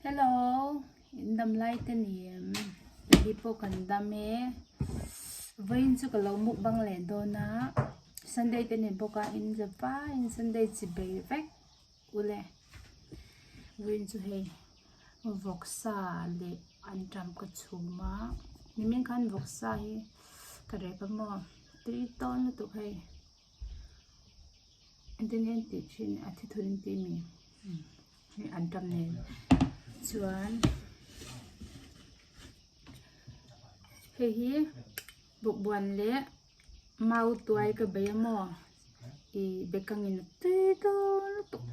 Hello, in dam lai te ni em? Kei pawh kan dam e. Vawiin chu ka lo mukbang leh dawn a, Sunday te ni bawk a, in za vaiin Sunday chi bei vek ule. Vawiin chu hei vawksa leh anṭam ka chhum a, nimin khan vawksa hi ka rep a maw tui tawn lutuk hei. Engtin nge an tih thin a thi thun tih mi hei anṭam nen chuan hei hi bawkbawn leh mau tuai ka bei a maw ih bekangin a tui dawn lutuk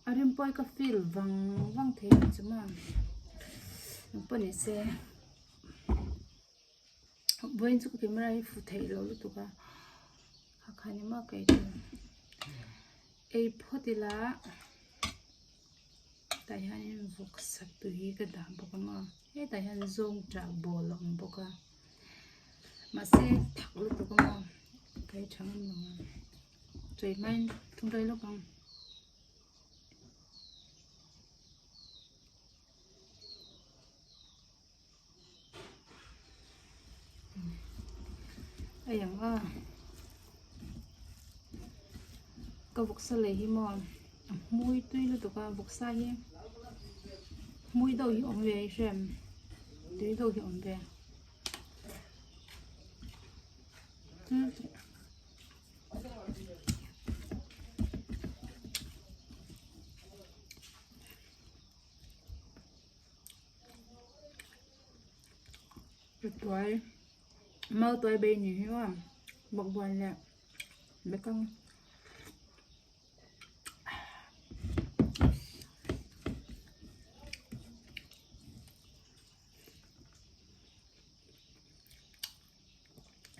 a rim pawh hi ka feel vang vang thei ang chu maw engpawh ni se. Vawiin chu ka camera hi fu theih loh lutuk a a khan emaw ka ei tur ei phawt ila tah hianin vawksa tui ka dah bawk ang a hetah hian zawngṭah ball a awm bawk a mahse thak lutuk a maw ka ei tha ngam lo ang chawi hmain thum rei lawk ang. A yang a ka vawksa lei hi maw a hmui tui lutuk a vawksa hi hmui deuh hi awm ve a i hria em tui deuh hi awm ve tui lutuk. Tuai mau tuai bei ni hi aw bawkbawn leh bekang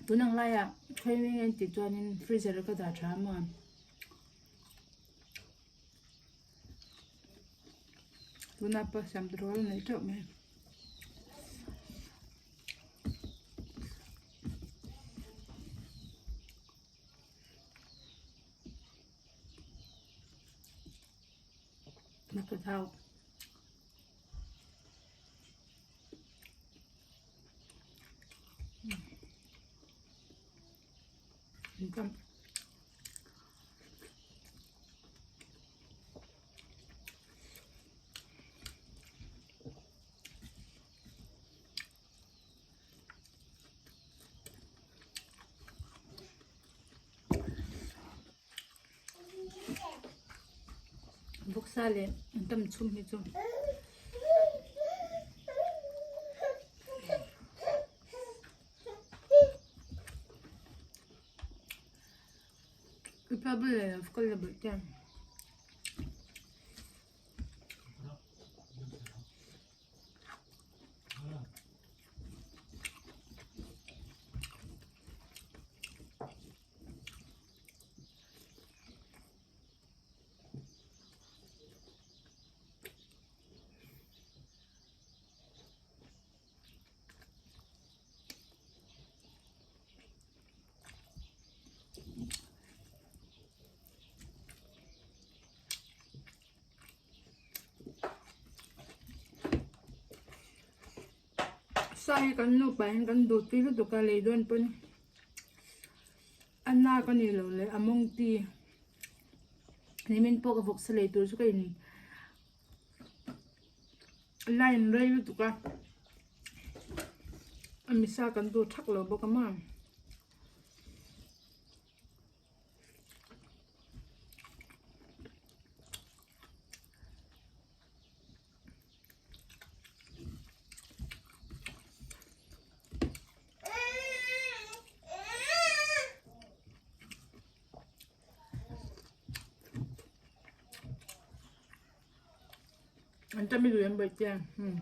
tun ang laiah khawi nge tih chuanin freezer ah ka dah tha a maw. Tuna pawh siam tur a nei teuh mai. Thau. Vawksa leh antam chhum hi chu I pa bul leh kal la bawih te. Sa hi kan nupa hian kan duh tui lutuk a lei dawn pawn a nak a nih loh leh a mawng ti nimin pawh ka vawksa lei tur chu ka in Line rei lutuk a a misa kan duh thak lo bawk a maw. An ta mi lui an bawih te umm.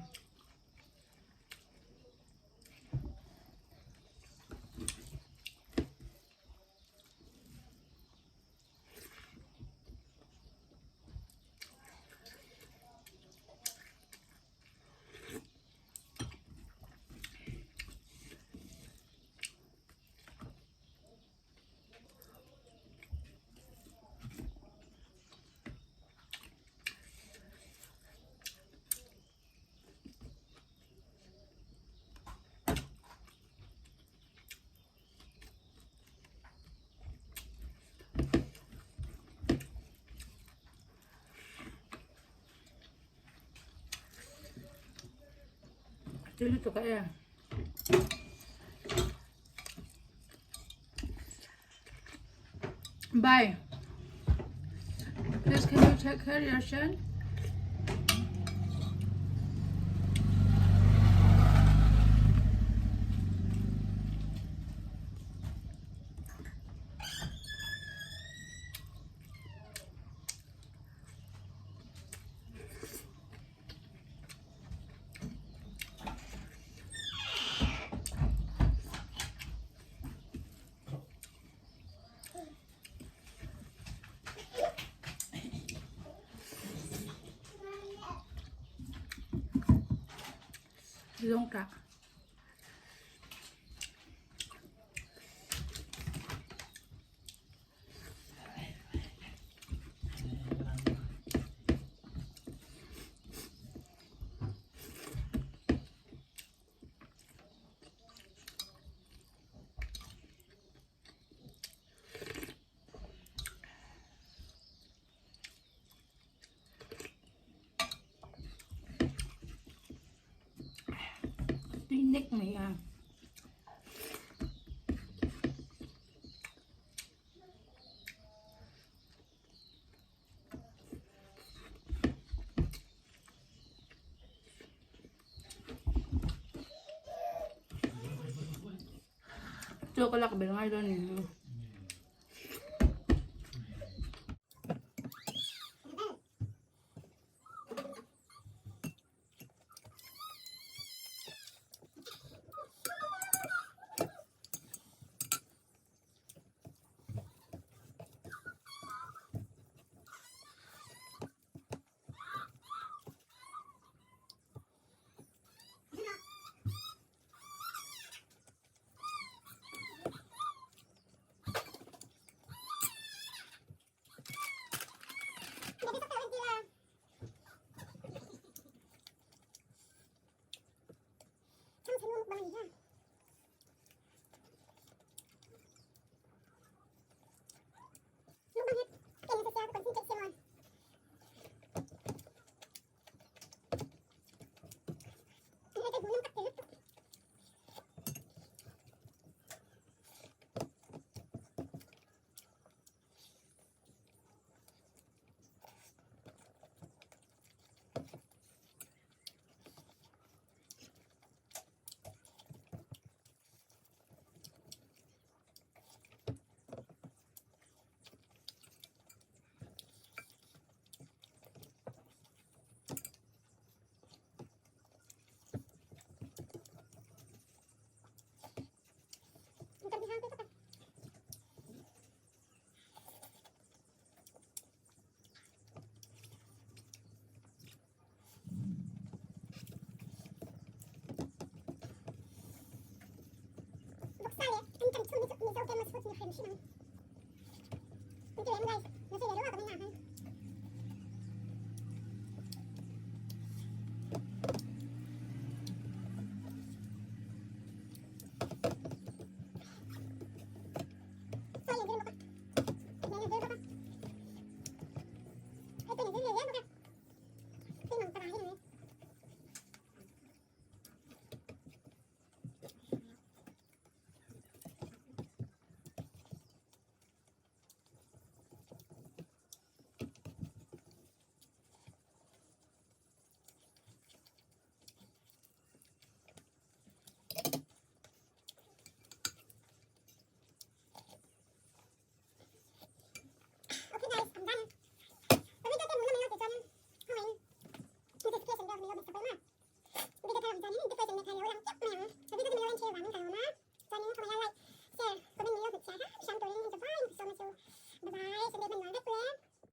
Tui lutuk a e. Bye. Please can you take care yourself? Zawngtah. Tui nek mai a. Chaw ka lak ber ngai dawn ni.